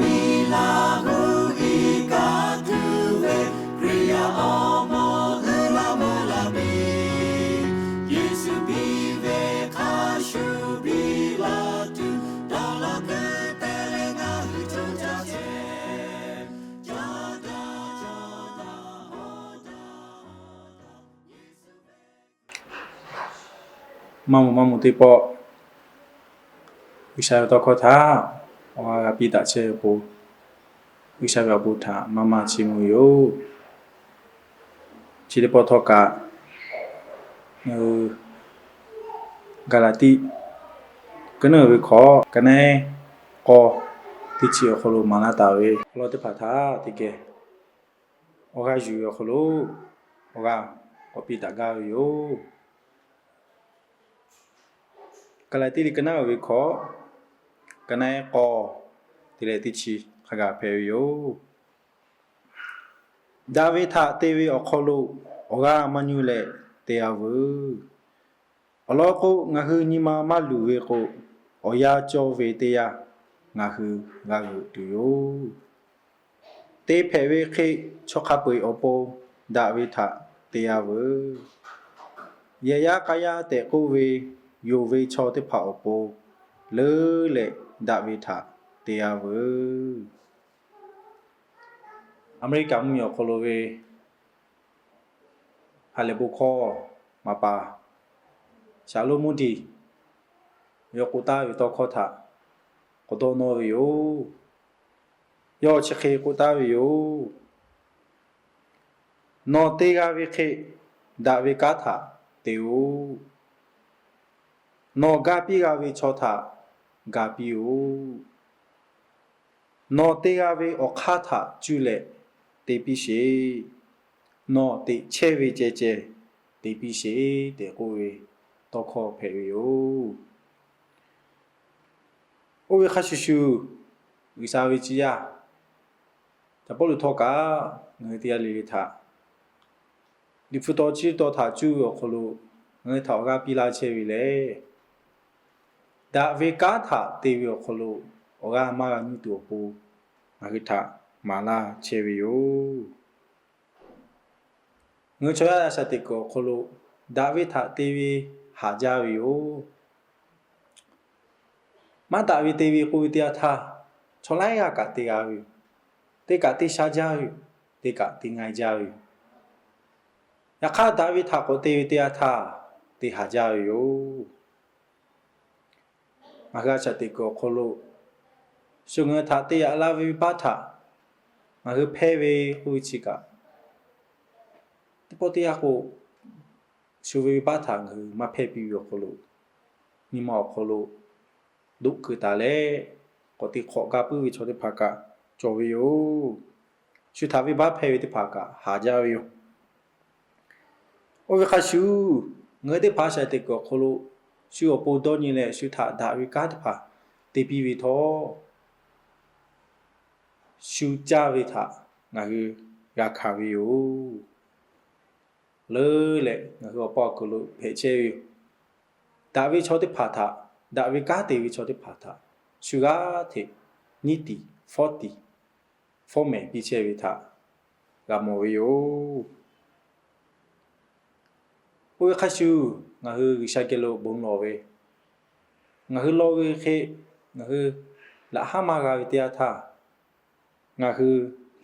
Miˬ laˬ gu iˉ kaˆ tuˬ ve Hkriꞈ yaˇ awˬ moˍ uiˍ la mvuh la piˇ. Yeˍsuˆ piˇ ve hk'a shuˍ piˇ la tuˬ, dawˇ law keu te leh ngaˬ hui co jaˇ chehˇ. Maˇ moˍ maˇ moˍ teˇ pawˆ, G'uiˬsha ve tawˇ hkawˇ htaꞈ awˬ g'aˇ g'a piˇ daꞈ chehˇ ve pon, G'uiˬsha ve awˬ bon htaꞈ maˇ maˇ chiˇ mvuh ve yoˬ. Chi teˇ pawˆ htawˇ kaꞈ, Gaˍlaˍtiˆ ka naˉ uiˍ ve hkawꞈ, ka naˉ k'awˇ teˇ chi awˬ hk'aw lo maˍ laˇ taˍ ve awˬ lawn teˇ hpaˍ htaꞈ teˇ geh awˬ g'aˇ yuˬ ve awˬ hk'aw lo awˬ g'aˇ k'awꞈ piˇ daꞈ gaˇ ve yoˬ. Gaˍlaˍtiˆ liꞈ ka naˉ uiˍ ve hkawꞈ, ka naˉ k'awˇ te leh teˇ chi hk'a gaˬ hpehꞈ ve yoˬ. Daꞈ ve htaꞈ te ve awˬ hk'aw lo awˬ g'aˇ maˇ nuˇ leh te-a veuˬ. Awˬ lawn k'o, ngaˬ hui nyi ma maˇ luˬ ve k'o, awˬ yanˇ cawˇ ve teˇ yanˇ ngaˬ hui g'a g'euꞈ tuˬ yoˬ. Te hpehꞈ ve hk'e, chaw hk'a peu-eˬ awˬ pon daꞈ ve htaꞈ te-a veuˬ. Yehˬ yaˇ k'a yaˇ tehꞈ k'oˆ ve yonˍ ve chaw teˇ hpaˍ awˬ pon leuˉ leh daꞈ ve htaꞈ te-a veuˬ. Aˍmeˍriˆkaˍ mvuhˇmiˬ awˬ hk'aw lo ve ha lehˬ bon hkawˇ maˍ paˍ Shaˍlonˍ Moˍdiˍ yawˇ k'oˆ taˍ ve tawˇ hkawˇ htaꞈ k'awꞈ dawˇ nawˇ ve yoˬ. Yawˇ chi hk'e k'oˆ taˍ ve yoˬ. Nawˬ te g'a ve hk'e daꞈ ve kanˉ htaꞈ te-oˬ. Nawˬ ga piˇ g'a ve chaw htaꞈ ga piˇ-oˬ. Nawˬ te g'a ve awˬ hk'aˇ htaꞈ cuˇ leh te piˇ sheˍ. Nawˬ teꞈ chehˇ ve ceh ceh te piˇ sheˍ tehꞈ k'oˆ ve tawˇ hkawˇ hpehꞈ ve yoˬ. Oˇ ve hk'a shuˍ shuˍ, G'uiˬsha ve ciˇ yaˇ Caˍ Pawˇluꞈ htawˇ kaꞈ ngaˬ hui teˇ g'aˇ le le htaꞈ Liꞈ hpu taw chi taw htaꞈ cuˇ ve awˬ hk'aw lo ngaˬ hui htaꞈ awˬ g'aˇ piˇ laˇ chehˇ ve lehˬ, daꞈ ve kanˉ htaꞈ te ve awˬ hk'aw lo awˬ g'aˇ maˇ g'a nuˇ tuˬ awˬ pon ngaˬ hui htaꞈ maˍ laˇ chehˇ ve yoˬ. Ngaˬ hui chaw yaˇ a shaꞈ teꞈ kuiˬ awˬ hk'aw lo daꞈ ve htaꞈ te ve haꞈ jaˇ ve yoˬ. Maˇ daꞈ ve te ve k'oˆ ve teˇ yanˇ htaˇ, chaw laiˉ g'aˇ kaꞈ te g'a ve yoˬ. Teˇ kaꞈ teˇ shaˉ jaˇ ve yoˬ. Teˇ kaꞈ teˇ ngaiˇ jaˇ ve yoˬ. Yaꞈ hk'aˇ, daꞈ ve htaꞈ k'awꞈ te ve teˇ yanˇ htaˇ, te haꞈ jaˇ ve yoˬ. Ngaˬ hui a shaꞈ teꞈ kuiˬ awˬ hk'aw lo shu ngaˬ hui htaꞈ te yaꞈ la ve venˇbaˆ htaꞈ ngaˬ hui hpehˇ ve k'oˆ ve chi kaꞈ, teˇ pawˆ teˇ yanˇ k'o, shu ve venˇbaˆ htaꞈ ngaˬ hui maˇ hpehˇ piˇ ve awˬ hk'aw lo, nyi ma awˬ hk'aw lo doꞈ keu taˍ leh, k'awꞈ te hk'awꞈ ga puiˉ ve chaw teˇ hpaˍ kaꞈ cawˬ ve yoˬ. Shu htaꞈ venˇbaˆ hpehˇ ve teˇ hpaˍ kaꞈ haˍ jaˇ ve yoˬ. Oˇ ve hk'a shuˍ, ngaˬ hui teˇ hpaˍ a shaꞈ teꞈ kuiˬ awˬ hk'aw lo shu awˬ pon dawˇ nyi leh shu htaꞈ daꞈ ve kanˉ teˇ hpaˍ te piˇ ve htawˇ, shu caˇ ve htaꞈ ngaˬ hui g'a hkanˍ ve yoˬ. Leuˉ leh ngaˬ hui awˬ pa awˬ kuiˬ lo hpehꞈ chehˇ ve yoˬ. Daꞈ ve chaw teˇ hpaˍ htaꞈ, daꞈ ve kanˉ te ve chaw teˇ hpaˍ htaꞈ shu g'aˇ hteꞈ nyiˇ tiˍ, fawˉ tiˍ, fawˉ mehˍ piˇ chehˇ ve htaꞈ g'a mawˬ ve yoˬ. Oˇ ve hk'a shuˍ, ngaˬ hui G'uiˬsha geh lo bon lawˬ ve, ngaˬ hui lawˬ ve hk'e ngaˬ hui laꞈ haˉ maˇ g'a ve teˇ yanˇ htaˇ, ngaˬ hui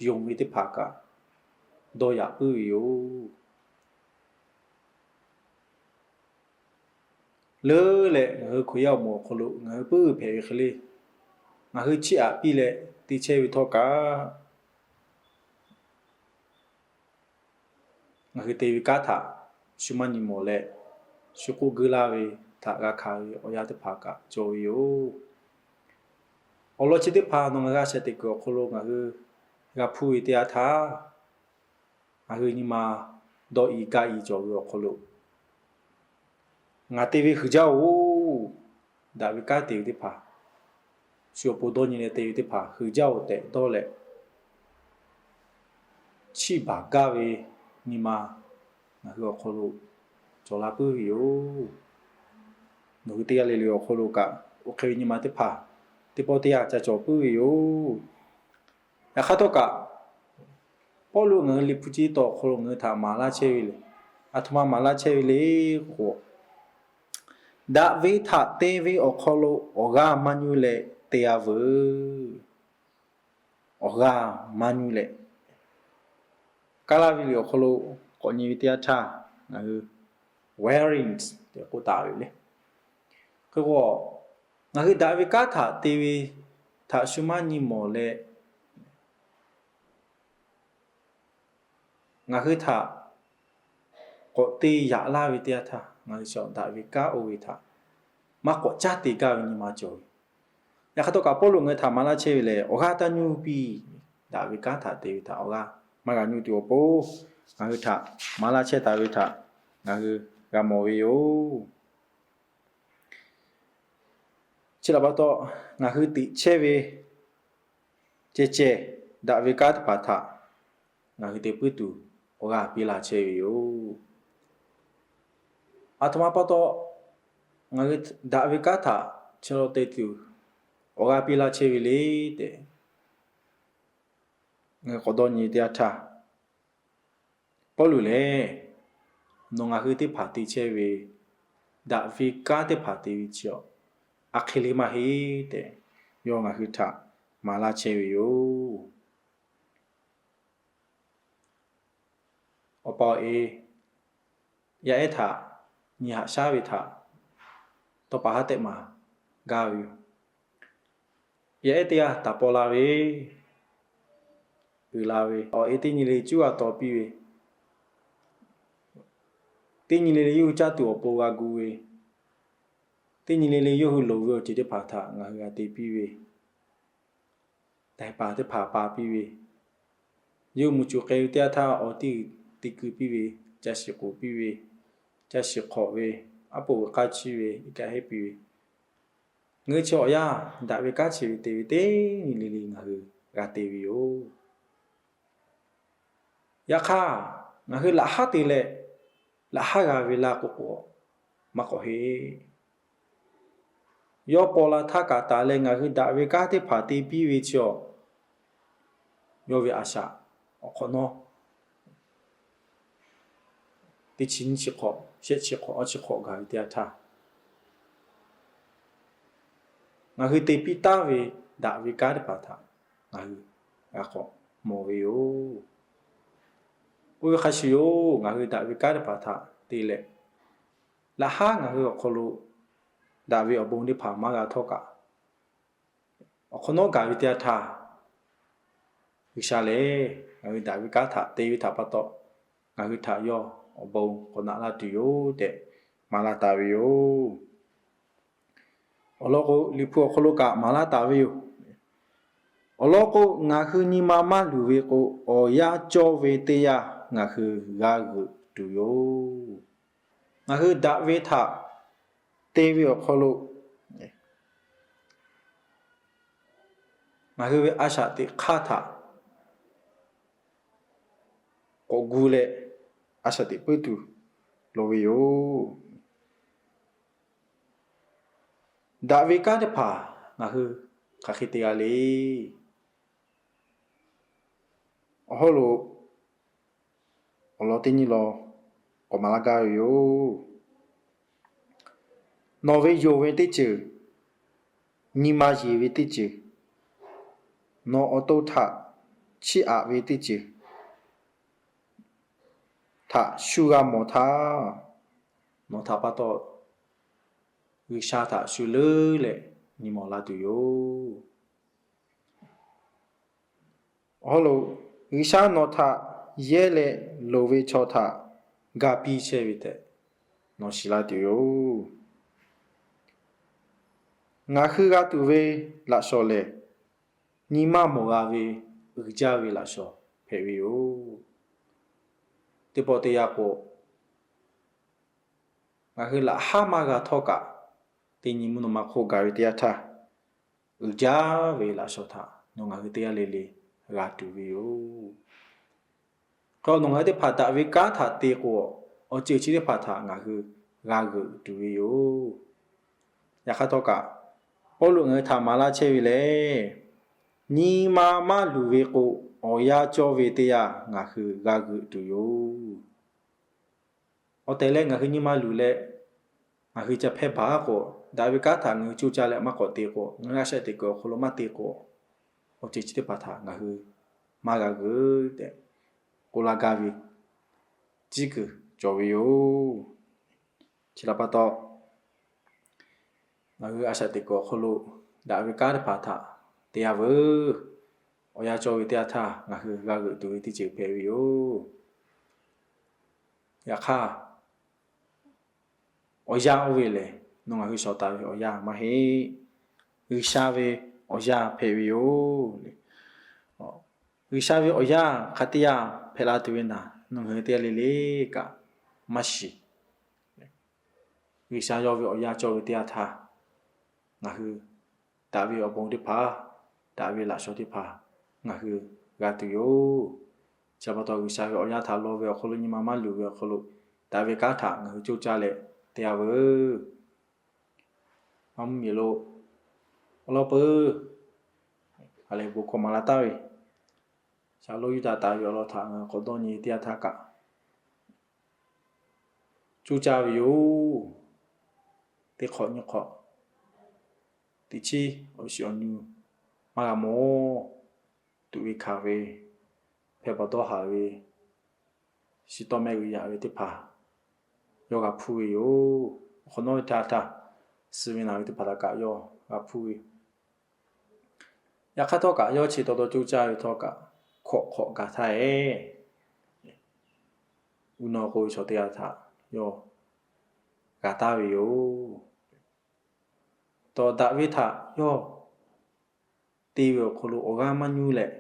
yonˍ ve teˇ hpaˍ kaꞈ dawˇ yaꞈ puiˉ ve yoˬ. Leuˉ leh ngaˬ hui Hkriꞈ yaˇ awˬ moˍ awˬ hk'aw lo ngaˬ hui puiˉ hpehꞈ ve hk'e le, ngaˬ hui chiˇ aꞈ piˇ leh te chehˇ ve htawˇ kaꞈ, ngaˬ hui te ve kanˉ htaꞈ shu maˇ nyi mawˬ leh, shu k'oˆ guiˇ laˇ ve htaꞈ g'a hkanˍ ve awˬ yanˇ teˇ hpaˍ kaꞈ cawˬ ve yoˬ. Awˬ lawn chi teˇ hpaˍ nawˬ ngaˬ hui a shaꞈ teꞈ kuiˬ awˬ hk'aw lo ngaˬ hui g'a hpuˇ ve teˇ yanˇ htaˇ, ngaˬ hui nyi ma dawˇ i gaˇ i cawˬ ve awˬ hk'aw lo, ngaˬ te ve huiˍ jaˇ-oˬ, daꞈ ve kanˉ te ve teˇ hpaˍ, shu awˬ pon dawˇ nyi leh te ve teˇ hpaˍ huiˍ jaˇ-oˬ tehꞈ dawˇ leh, chiˇ baˬ gaˇ ve nyi ma ngaˬ hui awˬ hk'aw lo cawˬ la puiˉ ve yoˬ. Nawˬ hui teˇ g'aˇ le le awˬ hk'aw lo kaꞈ, oˇ hk'e ve nyi ma teˇ hpaˍ teˇ pawˆ teˇ yanˇ ca cawˬ puiˉ ve yoˬ. Yaꞈ hk'aˇ htawˇ kaꞈ, Pawˇluꞈ ngaˬ hui Liꞈ hpu chi taw awˬ hk'aw lo ngaˬ hui htaꞈ maˍ laˇ chehˇ ve le. Aˬ htoꞈ ma maˍ laˇ chehˇ ve le k'o, daꞈ ve htaꞈ te ve awˬ hk'aw lo awˬ g'aˇ maˇ nyuˇ leh te-a veuˬ. Awˬ g'aˇ maˇ nyuˇ leh, Kaˇlaˇ ve liꞈ awˬ hk'aw lo k'awꞈ nyi ve teˇ yanˇ htaˇ, ngaˬ hui wearing tehꞈ k'oˆ taˍ ve le. Hk'e k'o, ngaˬ hui daꞈ ve kanˉ htaꞈ te ve htaꞈ shu maˇ nyi mawˬ leh, ngaˬ hui htaꞈ k'awꞈ te yaꞈ laˇ ve teˇ yanˇ htaˇ, ngaˬ hui chaw daꞈ ve kanˉ oˇ ve htaꞈ maˇ k'awꞈ caˇ te gaˇ ve nyi ma cawˬ ve. Yaꞈ hk'aˇ htawˇ kaꞈ Pawˇluꞈ ngaˬ hui htaꞈ maˍ laˇ chehˇ ve lehˬ, awˬ g'aˇ taˇ nyuˇ piˇ. Daꞈ ve kanˉ htaꞈ te ve htaꞈ awˬ g'aˇ maˇ g'a nyuˇ tuˬ awˬ pon, ngaˬ hui htaꞈ maˍ laˇ chehˇ taˍ ve htaꞈ ngaˬ hui g'a mawˬ ve yoˬ. Chi htaꞈ pa taw, ngaˬ hui teꞈ chehˇ ve ceh ceh, daꞈ ve kanˉ teˇ hpaˍ htaꞈ ngaˬ hui te puiˉ tuˬ awˬ g'aˇ piˇ laˇ chehˇ ve yoˬ. Aˬ htoꞈ ma pa taw, ngaˬ hui daꞈ ve kanˉ htaꞈ chi law te tuˬ awˬ g'aˇ piˇ laˇ chehˇ ve le tehꞈ, ngaˬ hui k'awꞈ dawˇ nyi teˇ yanˇ htaˇ, Pawˇluꞈ lehˬ, nawˬ ngaˬ hui teˇ hpaˍ te chehˇ ve daꞈ ve kanˉ teˇ hpaˍ te ve chi awˬ, a hk'e le maˇ heˆ tehꞈ, yawˇ ngaˬ hui htaꞈ maˍ laˇ chehˇ ve yoˬ. Awˬ pa awˬ e, yaˇ ehˉ htaꞈ nyi haꞈ shaˉ ve htaꞈ tawˇ pa haˉ tehꞈ maˍ gaˇ ve yoˬ. Yaˇ ehˉ teˇ g'aˇ taˍ paw la ve, uiˍ la ve, awˬ e teˇ nyi le cuˉ g'a taw piˇ ve, teˇ nyi le le yawˇ hui caˇ tuˬ awˬ pon g'a gu ve, teˇ nyi le le yawˇ hui loˍ ve awˬ ceuˬ teˇ hpaˍ htaꞈ ngaˬ hui g'a te piˇ ve, daiˍ paˍ teˇ hpaˍ pa piˇ ve, yawˇ hui mvuhˇ cuˬ k'ai ve teˇ yanˇ htaˇ awˬ tiˇ te keu piˇ ve, ca shiˍ k'oˍ piˇ ve, ca shiˍ hk'awꞈ ve, aˉ poꞈ ve k'aˇ chiˇ ve, iˉ kaˆ heˆ piˇ ve, ngaˬ hui chi awˬ yanˇ daꞈ ve kanˉ chi ve te ve teˇ nyi le le ngaˬ hui g'a te ve yoˬ. Yaꞈ hk'aˇ, ngaˬ hui laꞈ haˉ te leh laꞈ haˉ g'a ve laˇ k'o k'o, maˇ k'awꞈ heˆ. Yawˇ paw la htaˇ kaꞈ taˍ leh ngaˬ hui daꞈ ve kanˉ teˇ hpaˍ te piˇ ve chi awˬ, yawˇ ve a shaꞈ awˬ hk'awꞈ nawˉ teˇ chi nyiˇ chi hk'awꞈ, shehˆ chi hk'awꞈ, awˇ chi hk'awꞈ gaˬ ve teˇ yanˇ htaˇ, ngaˬ hui te piˇ taˉ ve daꞈ ve kanˉ teˇ hpaˍ htaꞈ ngaˬ hui g'a k'awꞈ mawˬ ve yoˬ. Oˇ ve hk'a shuˍ yoˬ, ngaˬ hui daꞈ ve kanˉ teˇ hpaˍ htaꞈ te leh, laꞈ haˉ ngaˬ hui awˬ hk'aw lo daꞈ ve awˬ bon teˇ hpaˍ maˇ g'a htawˇ kaꞈ, awˬ hk'awꞈ nawˉ gaˬ ve teˇ yanˇ htaˇ, G'uiˬsha lehˬ ngaˬ hui daꞈ ve kanˉ htaꞈ te ve htaꞈ pa taw, ngaˬ hui htaꞈ yawˇ awˬ bon k'awꞈ naꞈ laˇ tuˬ yoˬ tehꞈ maˍ laˇ taˍ ve yoˬ. Awˬ lawn k'o, Liꞈ hpu awˬ hk'aw lo kaꞈ maˍ laˇ taˍ ve yoˬ. Awˬ lawn k'o, ngaˬ hui nyi ma maˇ luˬ ve k'o, awˬ yanˇ cawˇ ve teˇ yanˇ ngaˬ hui g'a g'euꞈ tuˬ yoˬ. Ngaˬ hui daꞈ ve htaꞈ te ve awˬ hk'aw lo, ngaˬ hui ve a shaꞈ teꞈ hk'aˇ htaꞈ k'awꞈ gu leh, a shaꞈ teꞈ puiˉ tuˬ loˍ ve yoˬ. Daꞈ ve kanˉ teˇ hpaˍ ngaˬ hui hk'aˬ hk'e te g'a le. Awˬ hawˉ lo awˬ lawn teˇ nyi law k'awꞈ maˍ laˇ gaˇ ve yoˬ. Nawˬ ve yonˍ ve teˇ ceuˬ, nyi ma yeˬ ve teˇ ceuˬ, nawˬ awˬ to htaꞈ chiˇ aꞈ ve teˇ ceuˬ htaꞈ shu g'a mawˬ htaˇ, nawˬ htaꞈ pa taw G'uiˬsha htaꞈ shu leuˉ leh nyi mawˬ la tuˬ yoˬ. Awˬ hawˉ lo G'uiˬsha nawˬ htaꞈ yehˇ leh loˍ ve chaw htaꞈ ga piˇ chehˇ ve tehꞈ nawˬ shiˍ la tuˬ yoˬ. Ngaˬ hui g'a tuˬ ve laꞈ shawnˍ lehˬ, nyi maˇ mawˬ g'a ve uiˍ jaˇ ve laꞈ shawnˍ hpehꞈ ve yoˬ. Teˇ pawˆ teˇ yanˇ k'o, ngaˬ hui laꞈ haˉ maˇ g'a htawˇ kaꞈ, teˇ nyi mvuhˇ naw ma hk'oˆ gaˬ ve teˇ yanˇ htaˇ, uiˍ jaˇ ve laꞈ shawnˍ htaꞈ nawˬ ngaˬ hui teˇ g'aˇ le le g'a tuˬ ve yoˬ. Hk'e nawˬ ngaˬ hui teˇ hpaˍ daꞈ ve kanˉ htaꞈ te k'o, awˬ ceuˬ chi teˇ hpaˍ htaꞈ ngaˬ hui g'a g'euꞈ tuˬ ve yoˬ. Yaꞈ hk'aˇ htawˇ kaꞈ, Pawˇluꞈ ngaˬ hui htaꞈ maˍ laˇ chehˇ ve lehˬ, nyi ma maˇ luˬ ve k'o, awˬ yanˇ cawˇ ve teˇ yanˇ ngaˬ hui g'a g'euꞈ tuˬ yoˬ. Awˬ tehˬ leh ngaˬ hui nyi ma luˬ leh, ngaˬ hui ca hpehˇ baˬ k'o, daꞈ ve kanˉ htaꞈ ngaˬ hui coˇ caˇ leh maˇ k'awꞈ te k'o, ngaˬ hui a shaꞈ teꞈ kuiˬ awˬ hk'aw lo maˇ te k'o, awˬ ceuˬ chi teˇ hpaˍ htaꞈ ngaˬ hui maˇ g'a g'euꞈ tehꞈ k'oˆ laˇ gaˇ ve ciˉ kuiˬ cawˬ ve yoˬ. Chi htaꞈ pa taw, ngaˬ hui a shaꞈ teꞈ kuiˬ awˬ hk'aw lo daꞈ ve kanˉ teˇ hpaˍ htaꞈ te yaˇ veuˬ. Awˬ yanˇ cawˇ ve teˇ yanˇ htaˇ ngaˬ hui g'a g'euꞈ tuˬ ve teˇ ceuˬ hpehꞈ ve yoˬ. Yaꞈ hk'aˇ, awˬ yanˇ oˇ ve lehˬ, nawˬ ngaˬ hui shawˍ taˍ ve awˬ yanˇ maˇ heˆ. G'uiˬsha ve awˬ yanˇ hpehꞈ ve yoˬ. G'uiˬsha ve awˬ yanˇ hk'a teˇ yanˇ hpehꞈ la tuˬ ve naˍ, nawˬ ngaˬ hui teˇ g'aˇ le le kaꞈ maˇ shiˍ. G'uiˬsha yawˇ ve awˬ yanˇ cawˇ ve teˇ yanˇ htaˇ, ngaˬ hui daꞈ ve awˬ bon teˇ hpaˍ, daꞈ ve laꞈ shawnˍ teˇ hpaˍ ngaˬ hui g'a tuˬ yoˬ. Chi pa taw G'uiˬsha ve awˬ yanˇ htaꞈ law ve awˬ hk'aw lo nyi ma maˇ luˬ ve awˬ hk'aw lo, daꞈ ve kanˉ htaꞈ ngaˬ hui coˇ caˇ leh te yaˇ veuˬ. A mvuhˇmiˬ lo awˬ lawn peuˬ, a lehˬ bon hkawˇ maˍ laˇ taˍ ve, shaˍ lo yuˇ daꞈ taˍ ve awˬ lawn htaꞈ ngaˬ hui k'awꞈ dawˇ nyi teˇ yanˇ htaˇ kaꞈ, coˇ caˇ ve yoˬ. Teˇ hk'awꞈ nyiˇ hk'awꞈ, teꞈ chiˉ awˬ shiˍ awˬ nu maˇ g'a mawˬ. Tuꞈ ve hkanˍ ve, hpehˇ baˬ dawˇ haˍ ve, shiˍ tawˇ mehˆ g'uiˬ yaꞈ ve teˇ hpaˍ yawˇ g'a hpuˇ ve yoˬ. Awˬ hk'awꞈ nawˉ ve htaˇ htaˇ, suh ve naˬ ve teˇ hpaˍ htaꞈ kaꞈ yawˇ g'a hpuˇ ve. Yaꞈ hk'aˇ htawˇ kaꞈ, yawˇ chi taw taw coˇ caˇ ve htawˇ kaꞈ, hkawꞈ hk'awꞈ gaˬ htaˇ eˬ, uˉ nawˇ k'oˆ ve chaw teˇ g'aˇ htaꞈ yawˇ g'a taˍ ve yoˬ. Tawˍ daꞈ ve htaꞈ yawˇ te ve awˬ hk'aw lo awˬ g'aˇ maˇ nyuˇ leh,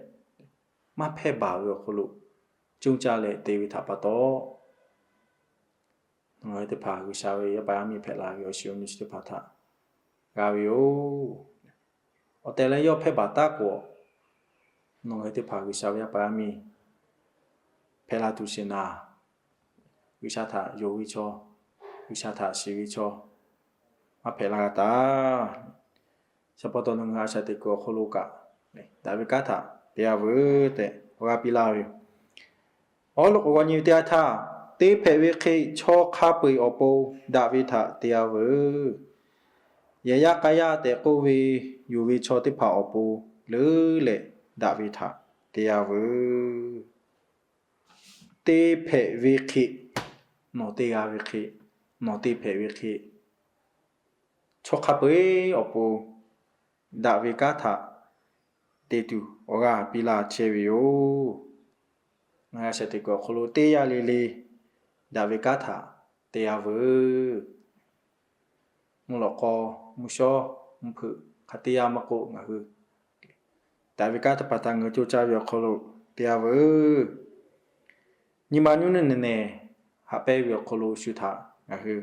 maˇ hpehˇ baˬ ve awˬ hk'aw lo coˇ caˇ leh te ve htaꞈ pa taw, nawˬ ngaˬ hui teˇ hpaˍ G'uiˬsha ve yaˇ paˍ yaˇ miˇ hpehꞈ la ve awˬ shiˍ awˬ nu chi teˇ hpaˍ htaꞈ g'a ve yoˬ. Awˬ tehˬ leh yawˇ hpehˇ baˬ taˉ k'o, nawˬ ngaˬ hui teˇ hpaˍ G'uiˬsha ve yaˇ paˍ yaˇ miˇ hpehꞈ la tuˬ sheˍ naˍ, G'uiˬsha htaꞈ yonˍ ve chaw, G'uiˬsha htaꞈ shiˍ ve chaw maˇ hpehꞈ la g'a taˍ. Chi pa taw nawˬ ngaˬ hui a shaꞈ teꞈ kuiˬ awˬ hk'aw lo kaꞈ, daꞈ ve kanˉ htaꞈ te yaˇ veuˬ tehꞈ awˬ g'aˇ piˇ laˇ ve yoˬ. Awˬ lawn k'o, g'aw nyi ve teˇ yanˇ htaˇ, teˇ hpehꞈ ve hk'e chaw hk'a peu-eˬ awˬ pon daꞈ ve htaꞈ te yaˇ veuˬ. Yehˬ yaˇ k'a yaˇ tehꞈ k'oˆ ve, yonˍ ve chaw teˇ hpaˍ awˬ pon leuˉ leh daꞈ ve htaꞈ te yaˇ veuˬ. Teˇ hpehꞈ ve hk'e, nawˬ teˇ g'a ve hk'e, nawˬ teˇ hpehꞈ ve hk'e, chaw hk'a peu-eˬ awˬ pon daꞈ ve kanˉ htaꞈ te tuˬ awˬ g'aˇ piˇ laˇ chehˇ ve yoˬ. Ngaˬ hui a shaꞈ teꞈ kuiˬ awˬ hk'aw lo teˇ yanˇ le le daꞈ ve kanˉ htaꞈ te yaˇ veuˬ. Mvuhˇ lawꞈ k'aw, mvuhˇ shawˉ, mvuhˇ hpeuꞈ hk'a teˇ yanˇ maˇ k'oˆ, ngaˬ hui daꞈ ve kanˉ teˇ hpaˍ htaꞈ ngaˬ hui coˇ caˇ ve awˬ hk'aw lo te yaˇ veuˬ. Nyi ma nuˇ nuˇ nehˬ nehˬ haꞈ pehnˇ ve awˬ hk'aw lo shu htaꞈ ngaˬ hui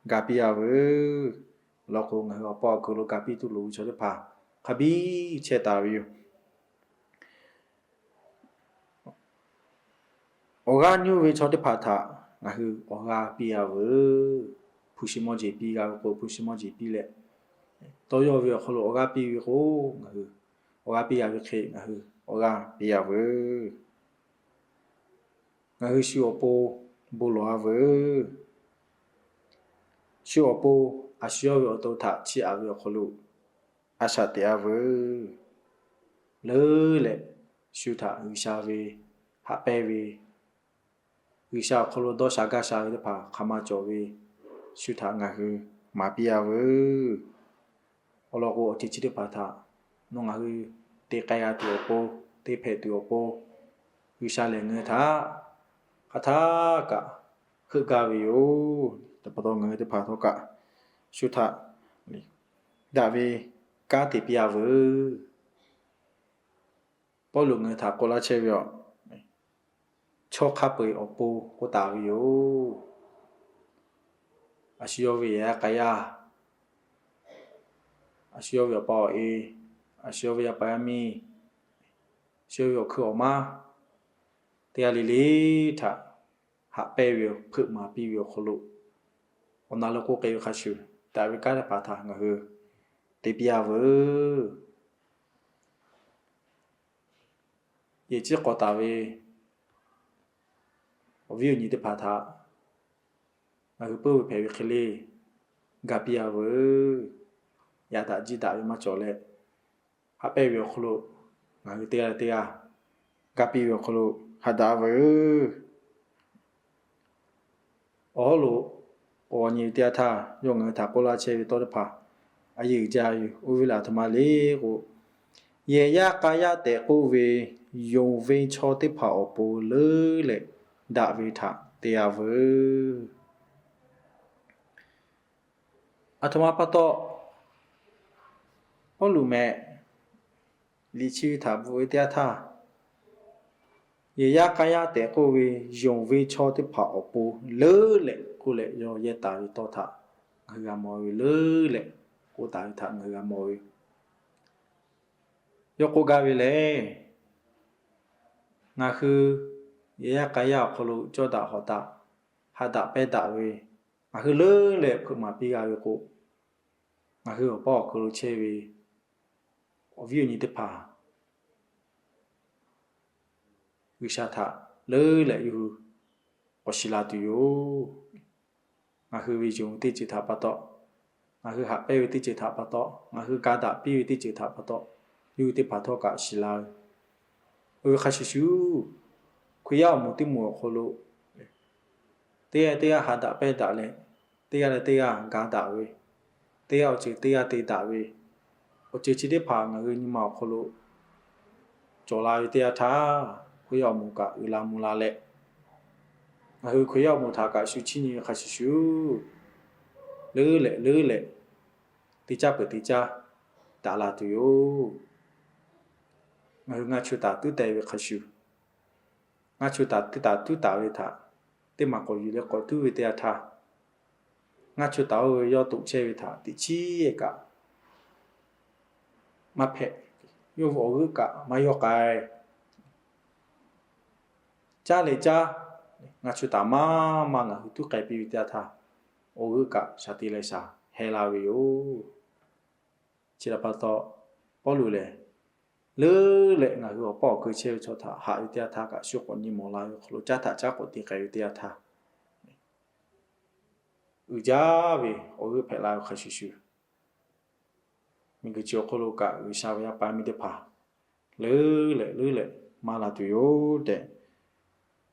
ga piˇ yaˇ veuˬ. Awˬ lawn k'o, ngaˬ hui awˬ paw awˬ kuiˬ lo ga piˇ tuˬ loˍ ve chaw teˇ hpaˍ hk'a biˇ chehˇ taˍ ve yoˬ. Awˬ g'aˇ nyuˇ ve chaw teˇ hpaˍ htaꞈ ngaˬ hui awˬ g'aˇ piˇ yaˇ veuˬ. Hpu shi mawˇ jeˬ piˇ g'a ve k'o, hpu shi mawˇ jeˬ piˇ leh, tawˇ yawˇ ve awˬ hk'aw lo awˬ g'aˇ piˇ ve k'o, ngaˬ hui awˬ g'aˇ piˇ g'a ve hk'e ngaˬ hui awˬ g'aˇ piˇ yaˇ veuˬ. Ngaˬ hui shu awˬ pon bon lawˬ-a veuˬ. Shu awˬ pon a shu yawˇ ve awˬ to htaꞈ chiˇ aꞈ ve awˬ hk'aw lo a shaꞈ teꞈ-a veuˬ. Leuˉ leh shu htaꞈ G'uiˬsha ve haꞈ pehnˇ ve, G'uiˬsha awˬ hk'aw lo dawˇ sha gaˇ sha ve teˇ hpaˍ hk'aˬ ma cawˬ ve, shu htaꞈ ngaˬ hui maˍ piˇ-a veuˬ. Awˬ lawn k'o, awˬ ceuˬ chi teˇ hpaˍ htaꞈ nawˬ ngaˬ hui te k'ai g'a tuˬ awˬ pon, te hpehꞈ tuˬ awˬ pon, G'uiˬsha lehˬ ngaˬ hui htaꞈ hk'aˬ htaˇ kaꞈ heuˆ gaˇ ve yoˬ. Chi pa taw ngaˬ hui teˇ hpaˍ htawˇ kaꞈ shu htaꞈ daꞈ ve kanˉ te piˇ-a veuˬ. Pawˇluꞈ ngaˬ hui htaꞈ k'oˆ laˇ chehˇ ve yoˬ. Chaw hk'a peu-eˬ awˬ pon k'oˆ taˍ ve yoˬ. A shu yawˇ ve yaˇ k'a yaˇ, a shu yawˇ ve awˬ pa awˬ e, a shu yawˇ ve yaˇ paˍ yaˇ miˇ, a shu yawˇ ve awˬ hkui awˬ maˇ, teˇ g'aˇ le le htaꞈ haꞈ pehnˇ ve, hpeuꞈ maˍ piˇ ve awˬ hk'aw lo, awˬ na lo k'oˆ k'ai ve hk'a shuˍ, daꞈ ve kanˉ teˇ hpaˍ htaꞈ ngaˬ hui te piˇ-a veuˬ. Yehˬ ciˉ k'awꞈ taˍ ve awˬ viˉ awˬ nyi teˇ hpaˍ htaꞈ ngaˬ hui puiˉ ve hpehꞈ ve hk'e le, ga piˇ-a veuˬ. Yaꞈ daꞈ jiˇ daꞈ ve maˇ cawˬ leh, haꞈ pehnˇ ve awˬ hk'aw lo ngaˬ hui teˇ g'aˇ leh teˇ g'aˇ ga piˇ ve awˬ hk'aw lo haꞈ daꞈ veuˬ. Awˬ hawˉ lo k'awꞈ nyi ve teˇ yanˇ htaˇ, yawˇ ngaˬ hui htaꞈ k'oˆ laˇ chehˇ ve tawˇ teˇ hpaˍ a yehˬ uiˍ jaˇ ve oˇ ve laˬ aˬ htoꞈ ma le k'o, yehˬ yaˇ k'a yaˇ tehꞈ k'oˆ ve yonˍ ve chaw teˇ hpaˍ awˬ pon leuˉ leh daꞈ ve htaꞈ te-a veuˬ. Aˬ htoꞈ ma pa taw, Pawˇluꞈ mehˍ liꞈ chi ve htaꞈ bvuhꞈ ve teˇ yanˇ htaˇ, yehˬ yaˇ k'a yaˇ tehꞈ k'oˆ ve yonˍ ve chaw teˇ hpaˍ awˬ pon leuˉ leh k'oˆ leh yawˇ yehˇ taˍ ve tawˇ htaꞈ ngaˬ hui g'a mawˬ ve leuˉ leh k'oˆ taˍ ve htaꞈ ngaˬ hui g'a mawˬ ve yoˬ. Yawˇ k'oˆ gaˇ ve lehˬ, ngaˬ hui yehˬ yaˇ k'a yaˇ awˬ hk'aw lo cawˇ daꞈ hawꞈ daꞈ, haꞈ daꞈ pehnˇ daꞈ ve, ngaˬ hui leuˉ leh hpeuꞈ maˍ piˇ g'a ve k'o, ngaˬ hui awˬ paˇ awˬ hk'aw lo chehˇ ve awˬ viˉ awˬ nyi teˇ hpaˍ G'uiˬsha htaꞈ leuˉ leh yawˇ hui k'awꞈ shiˍ la tuˬ yoˬ. Ngaˬ hui ve yonˍ ve teˇ ceuˬ htaꞈ pa taw, ngaˬ hui haꞈ pehnˇ ve teˇ ceuˬ htaꞈ pa taw, ngaˬ hui ga daꞈ piˇ ve teˇ ceuˬ htaꞈ pa taw, yawˇ hui teˇ hpaˍ htawˇ kaꞈ shiˍ la ve. Oˇ ve hk'a shuˍ shuˍ, Hkriꞈ yaˇ awˬ moˍ teˇ moˍ awˬ hk'aw lo teˇ g'aˇ teˇ g'aˇ haꞈ daꞈ pehnˇ daꞈ leh, teˇ g'aˇ leh teˇ g'aˇ ga daꞈ ve, teˇ g'aˇ awˬ ceuˬ teˇ g'aˇ te daꞈ ve, awˬ ceuˬ chi teˇ hpaˍ ngaˬ hui nyi ma awˬ hk'aw lo cawˬ la ve teˇ yanˇ htaˇ, Hkriꞈ yaˇ awˬ moˍ kaꞈ uiˍ la mvuh la leh, ngaˬ hui Hkriꞈ yaˇ awˬ moˍ htaꞈ kaꞈ shu chiˇ nyi ve hk'a shuˍ shuˍ, leuˉ leh leuˉ leh te caˇ peuˬ te caˇ daꞈ la tuˬ yoˬ. Ngaˬ hui ngaˇ chu taˍ tuˉ teh ve hk'a shuˍ, ngaˇ chu taˍ teˇ taˍ tuˉ taˍ ve htaꞈ teˇ maˬ k'awꞈ yuˬ leh k'awꞈ tuˉ ve teˇ yanˇ htaˇ, ngaˇ chu taˍ oˇ ve yawˇ toꞈ chehˇ ve htaꞈ teꞈ chiˉ kaꞈ maˇ hpehꞈ. Yawˇ ve awˬ g'euˆ kaꞈ maˇ yawˇ k'ai. Caˇ leh caˇ, ngaˇ chu taˍ maˇ maˇ ngaˬ hui tuˉ k'ai piˇ ve teˇ yanˇ htaˇ, awˬ g'euˆ kaꞈ shaˍ te leh shaˍ heh la ve yoˬ. Chi htaꞈ pa taw, Pawˇluꞈ lehˬ, leuˉ leh ngaˬ hui awˬ paˇ awˬ keu chehˇ ve chaw htaꞈ haꞈ ve teˇ yanˇ htaˇ kaꞈ shu k'awꞈ nyi mawˬ la ve awˬ hk'aw lo caˉ htaꞈ caˉ k'awꞈ te k'ai ve teˇ yanˇ htaˇ, uiˍ jaˇ ve awˬ g'euˆ hpehꞈ la ve hk'a shuˍ shuˍ, miˬguiˬ chi awˬ hk'aw lo kaꞈ G'uiˬsha ve yaˇ paˍ yaˇ miˇ teˇ hpaˍ leuˉ leh leuˉ leh maˇ la tuˬ yoˬ tehꞈ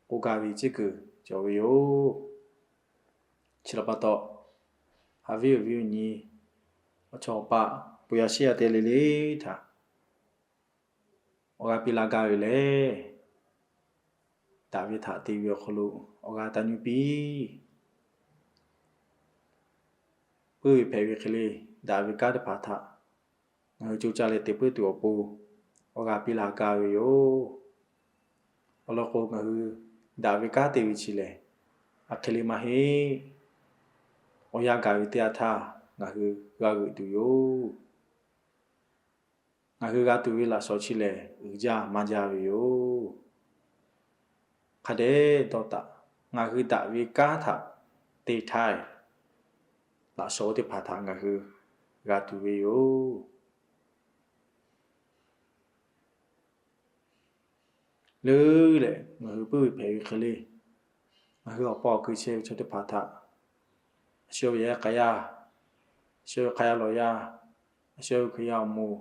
k'oˆ gaˇ ve tcuhˉ kuiˬ cawˬ ve yoˬ. Chi htaꞈ pa taw, haꞈ ve awˬ viˉ awˬ nyi, awˬ chawˇ awˬ paˆ, bon yaˇ shiˉ yaˇ teˇ g'aˇ le le htaꞈ awˬ g'aˇ piˇ laˇ gaˇ ve lehˬ, daꞈ ve htaꞈ te ve awˬ hk'aw lo awˬ g'aˇ taˇ nuˇ piˇ. Puiˉ ve hpehꞈ ve hk'e le, daꞈ ve kanˉ teˇ hpaˍ htaꞈ ngaˬ hui co caˇ leh te puiˉ tuˬ awˬ pon awˬ g'aˇ piˇ laˇ gaˇ ve yoˬ. Awˬ lawn k'o, ngaˬ hui daꞈ ve kanˉ te ve chi lehˬ, aˬ hk'e le maˇ heˆ. Awˬ yanˇ gaˬ ve teˇ yanˇ htaˇ ngaˬ hui g'a g'euꞈ tuˬ yoˬ. Ngaˬ hui g'a tuˬ ve laꞈ shawnˍ chi lehˬ, uiˍ jaˇ maˇ jaˇ ve yoˬ. Hk'a dehꞈ dawˇ taˍ, ngaˬ hui daꞈ ve kanˉ htaꞈ te htaˇ, laꞈ shawnˍ teˇ hpaˍ htaꞈ ngaˬ hui g'a tuˬ ve yoˬ. Leuˉ leh ngaˬ hui puiˉ ve hpehꞈ ve hk'e le, ngaˬ hui awˬ paˇ awˬ keu chehˇ ve chaw teˇ hpaˍ htaꞈ, a shu ve yaˇ k'a yaˇ, a shu ve hk'a yaˇ lawˬ yaˇ, a shu ve Hkriꞈ yaˇ awˬ moˍ,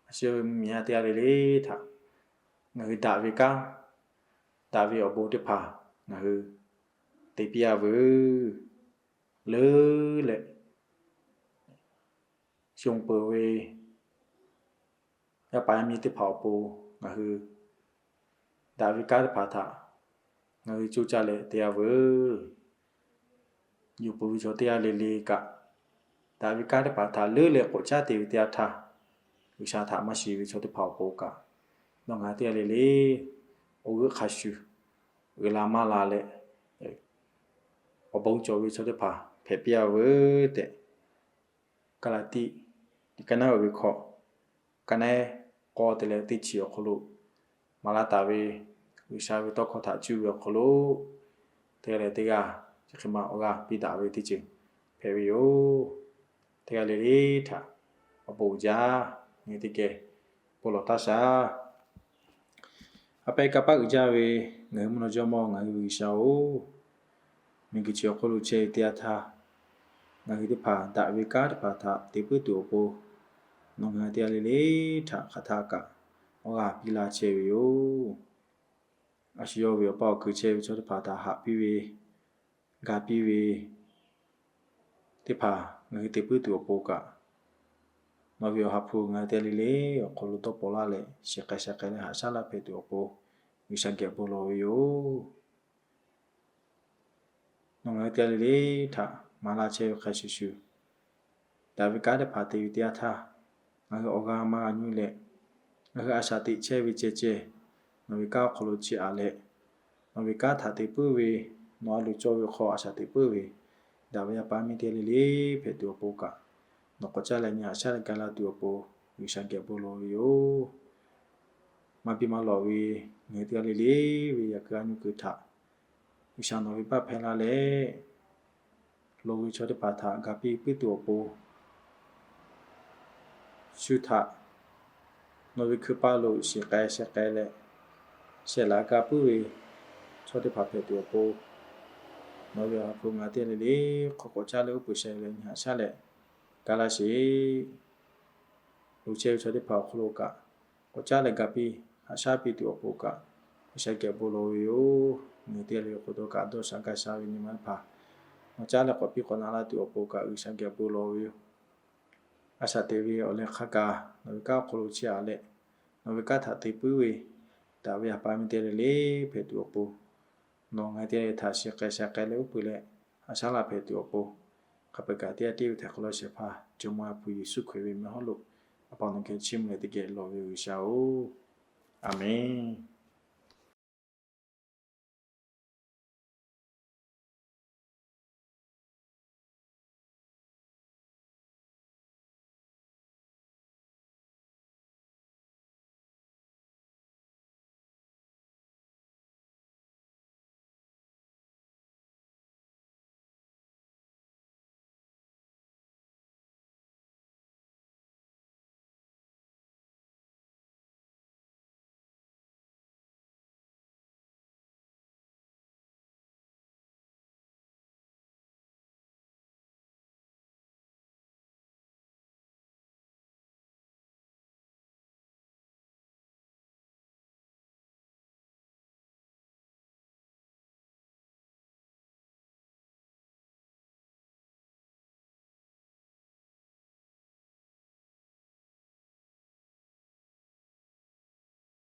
a shu ve mvuhˇmiˬ yaˇ teˇ g'aˇ le le htaꞈ ngaˬ hui daꞈ ve kanˉ, daꞈ ve awˬ bon teˇ hpaˍ ngaˬ hui te piˇ-a veuˬ. Leuˉ leh shon peuˬ ve yaˇ paˍ yaˇ miˇ teˇ hpaˍ awˬ pon ngaˬ hui daꞈ ve kanˉ teˇ hpaˍ htaꞈ ngaˬ hui co caˇ leh te-a veuˬ. Yuˬ peuˬ ve chaw teˇ g'aˇ le le kaꞈ, daꞈ ve kanˉ teˇ hpaˍ htaꞈ leuˉ leh k'awꞈ caˉ te ve teˇ yanˇ htaˇ, G'uiˬsha htaꞈ maˇ shiˍ ve chaw teˇ hpaˍ awˬ pon kaꞈ, nawˬ ngaˬ teˇ g'aˇ le le awˬ g'euˆ hk'a shuˍ uiˍ la maˇ la leh, awˬ bon cawˬ ve chaw teˇ hpaˍ hpehꞈ piˇ-a veuˬ tehꞈ, Gaˍlaˍtiˆ liꞈ ka naˉ uiˍ ve hkawꞈ, ka naˉ k'awˇ te leh teˇ chi awˬ hk'aw lo maˍ laˇ taˍ ve G'uiˬsha ve tawˇ hkawˇ htaꞈ cuˇ ve awˬ hk'aw lo, teˇ g'aˇ leh teˇ g'aˇ chi hk'e ma awˬ g'aˇ piˇ daꞈ ve teˇ ceuˬ hpehꞈ ve yoˬ. Teˇ g'aˇ le le htaꞈ awˬ bon uiˍ jaˇ. Ngaˬ hui teˇ geh bon lawˬ taˇ shaˍ. A pehˉ kanˇ paˆ uiˍ jaˇ ve ngaˬ hui mvuhˇ naw jawˇmawˇ, ngaˬ hui ve G'uiˬsha-oˬ, miˬguiˬ chi awˬ hk'oˆ lo chehˇ ve teˇ yanˇ htaˇ, ngaˬ hui teˇ hpaˍ daꞈ ve kanˉ teˇ hpaˍ htaꞈ te puiˉ tuˬ awˬ pon, nawˬ ngaˬ hui teˇ g'aˇ le le htaꞈ hk'aˬ htaˇ kaꞈ awˬ g'aˇ piˇ laˇ chehˇ ve yoˬ. A shu yawˇ ve awˬ pa awˬ kuiˬ chehˇ ve chaw teˇ hpaˍ htaꞈ haꞈ piˇ ve, ga piˇ ve teˇ hpaˍ ngaˬ hui te puiˉ tuˬ awˬ pon kaꞈ, nawˬ ve Awˬ ha hpu ngaˬ hui teˇ g'aˇ le le awˬ hk'aw lo dawˇ paw laˇ leh, shiˍ k'ai sheh k'ai leh haꞈ shaˉ laˇ hpehꞈ tuˬ awˬ pon G'uiˬsha geh bon lawˬ ve yoˬ. Nawˬ ngaˬ hui teˇ g'aˇ le le htaꞈ maˍ laˇ chehˇ ve hk'a shuˍ shuˍ, daꞈ ve kanˉ teˇ hpaˍ te ve teˇ yanˇ htaˇ, ngaˬ hui awˬ g'aˇ maˇ g'a nyuˇ leh, ngaˬ hui a shaꞈ teꞈ chehˇ ve ceh ceh, nawˬ ve kanˉ awˬ hk'aw lo chiˇ aꞈ leh, nawˬ ve kanˉ htaꞈ te puiˉ ve, nawˬ a loˍ cawˇ ve hk'aw a shaꞈ teꞈ puiˉ ve, daꞈ ve yaˇ paˍ miˇ teˇ g'aˇ le le hpehꞈ tuˬ awˬ pon kaꞈ, nawˬ k'awꞈ caˇ leh nyi haꞈ shaˉ leh ga laˇ tuˬ awˬ pon G'uiˬsha geh bon lawˬ ve yoˬ. Maˇ biˇ maˇ lawꞈ ve ngaˬ hui teˇ g'aˇ le le ve yaꞈ kuiˬ a nyi kuiˬ htaꞈ G'uiˬsha nawˬ ve baˆ hpehˇ laˇ leh, loˍ ve chaw teˇ hpaˍ htaꞈ ga piˇ puiˉ tuˬ awˬ pon, shu htaꞈ nawˬ ve hkui paˇ lo shiˍ k'ai sheh k'ai leh, sheh laꞈ ga puiˉ ve chaw teˇ hpaˍ hpehꞈ tuˬ awˬ pon, nawˬ ve Awˬ ha hpu ngaˬ hui teˇ g'aˇ le le hk'aw k'awꞈ caˇ leh uˉ peunˍ sheh leh nyi haꞈ shaˉ leh ga laˇ sheˍ. Loˍ chehˇ ve chaw teˇ hpaˍ awˬ hk'aw lo kaꞈ, k'awꞈ caˇ leh ga piˇ haꞈ shaˉ piˇ tuˬ awˬ pon kaꞈ, G'uiˬsha geh bon lawˬ ve yoˬ. Ngaˬ hui teˇ g'aˇ le le awˬ hk'aw lo kaꞈ dawˇ sha gaˇ sha ve nyi ma teˇ hpaˍ nawˬ caˇ leh k'awꞈ piˇ k'awꞈ na laˇ tuˬ awˬ pon kaꞈ G'uiˬsha geh bon lawˬ ve yoˬ. A shaꞈ teꞈ ve awˬ leh hk'a gaˬ nawˬ ve kanˉ awˬ hk'aw lo chiˇ aꞈ leh, nawˬ ve kanˉ htaꞈ te puiˉ ve, daꞈ ve yaˇ paˍ miˇ teˇ g'aˇ le le hpehꞈ tuˬ awˬ pon, nawˬ ngaˬ hui teˇ g'aˇ le le htaꞈ shiˍ k'ai sheh k'ai leh uˉ peunˍ leh haꞈ shaˉ laˇ hpehꞈ tuˬ awˬ pon, hk'a peu-eˬ kaꞈ teˇ g'aˇ tiˉ ve htaiˍ hk'awꞈ lawˇ shehˍ hpaˇ Jawˇmawˇ Yaˇ hpu Yeˍsuˆ Hkriꞈ ve meh hawˉ lo, A pa nawˬ geh chiˇ mvuh leh teˇ geh lawˬ ve G'uiˬsha-oˬ, Aˍmenˍ.